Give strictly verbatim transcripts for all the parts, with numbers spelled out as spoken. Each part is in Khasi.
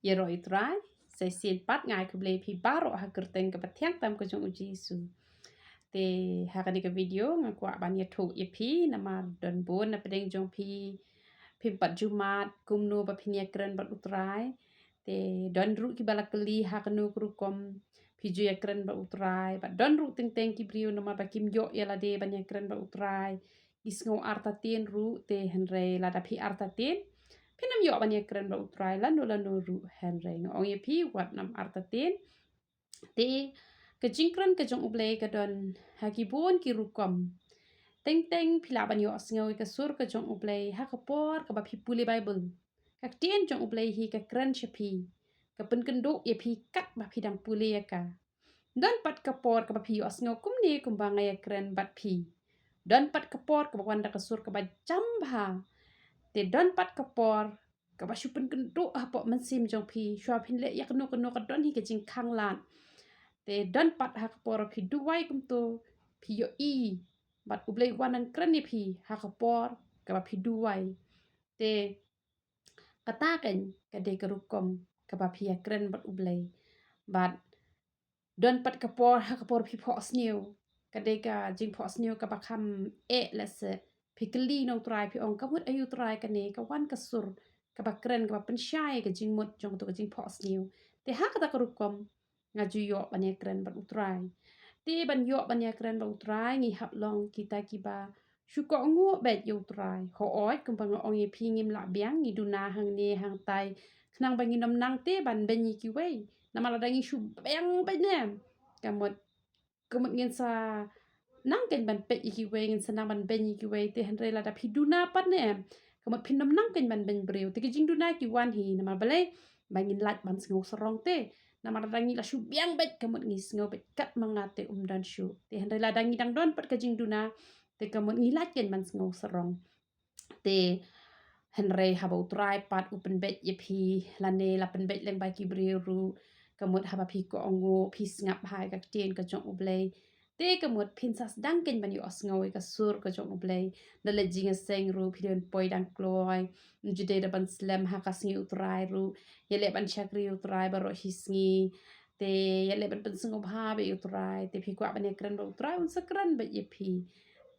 Ïaroh ïa u Trai. Sa shisien pat nga ai khublei ïa phi baroh ha ka kyrteng kaba thiang tam ka jong u Jisu. Te ha kane ka video nga kwah ban ïathuh ïa phi namar don bun na pdeng jong phi phim pat ju mad kumno ba phin ïakren bad u Trai. Te don ruh kiba la kylli ha kano ka rukom phi ju ïakren bad u Trai, bad don ruh teng teng ki briew namar ba kim ïoh ïa lade ban ïakren bad u Trai, ki sngew artatien ruh. Te hynrei lada phi artatien phin ym ïoh ban ïakren bad u Trai lano lano ruh. Hynrei nga ong ïa phi, wat nym artatien. Te ka jingkren ka jong u Blei ka don ha ki bun ki rukom. Teng teng phi lah ban ïohsngew ïa ka sur ka jong u Blei ha ka por kaba phi pule Baibl. Ka ktien jong u Blei hi ka kren sha phi, ka pynkynduh ïa phi katba phi dang pule ïa ka. Don pat ka por kaba phi ïohsngew kumne kumba nga ïakren bad phi. Don pat ka por kaba wan da ka sur kaba jam bha. Te don pat ka por kaba shu pynkynduh hapoh mynsiem jong phi, shuwa phin leh ïa kano kano ka don hi ka jingkhang lad. Te don pat ha ka por phi duwai kumto, phi ïohi bad u Blei u wan ban kren ïa phi ha ka por kaba phi duwai. Te kata keiñ ka dei ka rukom kaba phi ïakren bad u Blei. Bad don pat ka por ha ka por phi phohsniew, ka dei ka jingphohsniew kaba kham eh lehse. Phi kylli na u Trai, phi ong, ka mut aïu Trai kane, ka wan ka sur kaba kren kaba pynshai ka jingmut jong kato ka jingphohsniew. Te ha kata ka rukom nga ju ïoh ban ïakren bad u Trai. Te ban ïoh ban ïakren bad u Trai ngi hap long kita kiba shu kohnguh beit ïa u Trai. Hooid, kumba nga ong ïa phi, ngim lah biang, ngi duna hangne hangtai khnang ba ngin ym nang te ban beiñ ïa kiwei. Namar lada ngi shu biang beit ne, ka mut, ka mut ngin sa nang keiñ ban peit ïa kiwei, ngin sa nang ban beiñ ïa kiwei. Te hynrei lada phi duna pat ne, ka mut phin ym nang keiñ ban beiñ briew. Te ki jingduna ki wan hi namar balei? Ba ngin lait ban sngew sarong te. Namar lada ngi la shu biang beit, ka mut ngi sngew beit kat ma nga te um don shuh. Te hynrei lada ngi dang don pat ka jingduna, te ka mut ngi lait keiñ ban sngew sarong. Te hynrei haba u Trai pat u pynbeit ïa phi, lane la pynbeit lyngba ki briew ruh, ka mut haba phi kohnguh, phi sngap bha ïa ka ktien ka jong u Blei, te ka mut phin sa sdang keiñ ban ïohsngew ïa ka sur ka jong u Blei. Da leit jingïaseng ruh phi dei ban poi dang kloi, ym ju dei da ban slem ha ka sngi u Trai ruh. Ïaleh ban shakri u Trai baroh shi sngi. Te ïaleh ban pynsngewbha beit ïa u Trai. Te phi kwah ban ïakren bad u Trai, un sa kren beit ïa phi.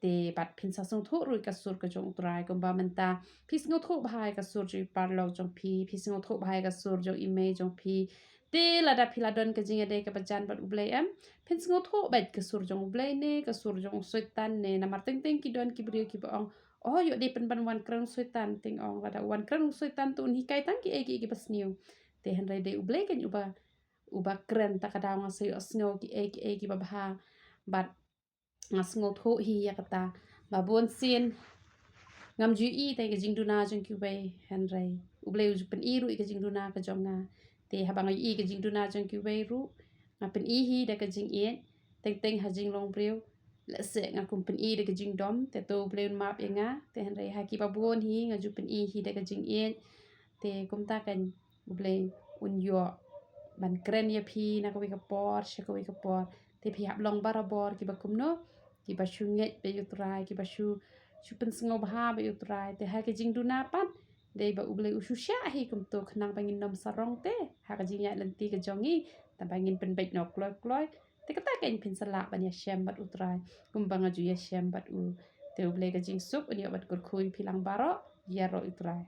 Te bad phin sa sngewthuh ruh ïa ka sur ka jong u Trai, kumba mynta phi sngewthuh bha ïa ka sur jong i paralok jong phi, phi sngewthuh bha ïa ka sur jong i mei jong phi. Te lada phi la don ka jingïadei kaba jan bad u Blei em, phin sngewthuh beit ka sur jong u Blei ne ka sur jong u Soitan ne. Namar teng teng ki don ki briew kiba ong, oh, ïoh dei pynban wan kren u Soitan, teng ong lada wan kren u Soitan te un hikai tang kiei kiei kiba sniew. Te hynrei dei u Blei keiñ uba, uba kren, ta ka daw nga sa ïohsngew kiei kiei kiba bha. Bad nga sngewthuh hi ïa kata ba bun sien ngam ju ïohi ïa ka jingduna jong kiwei, hynrei u Blei u ju pyni ruh ïa ka jingduna ka jong nga. Te haba nga ïohi ïa ka jingduna jong kiwei ruh, nga pyni hi da ka jingïeit. Teng teng ha jinglong briew, lehse nga kum pyni da ka jingdom, te to u Blei un map ïa nga. Te hynrei ha kiba bun hi nga ju pyni hi da ka jingïeit. Te kumta keiñ u Blei un ïoh ban kren ïa phi na kawei ka por sha kawei ka por. Te phi hap long barabor kiba kumno, kiba shu ngeit beit ïa u Trai, kiba shu, shu pynsngewbha beit ïa u Trai. Te ha ka jingduna pat, dei ba u Blei u shu shah hi kumto khnang ba ngin ym sarong te ha ka jingïaid lynti ka jong ngi, tang ba ngin pynbeit noh kloi kloi. Te kata keiñ phin sa lah ban ïashem bad u Trai kumba nga ju ïashem bad u. Te u Blei ka jingsuk un ïoh ban kyrkhu ïa phi lang baroh. Ïaroh ïa u Trai.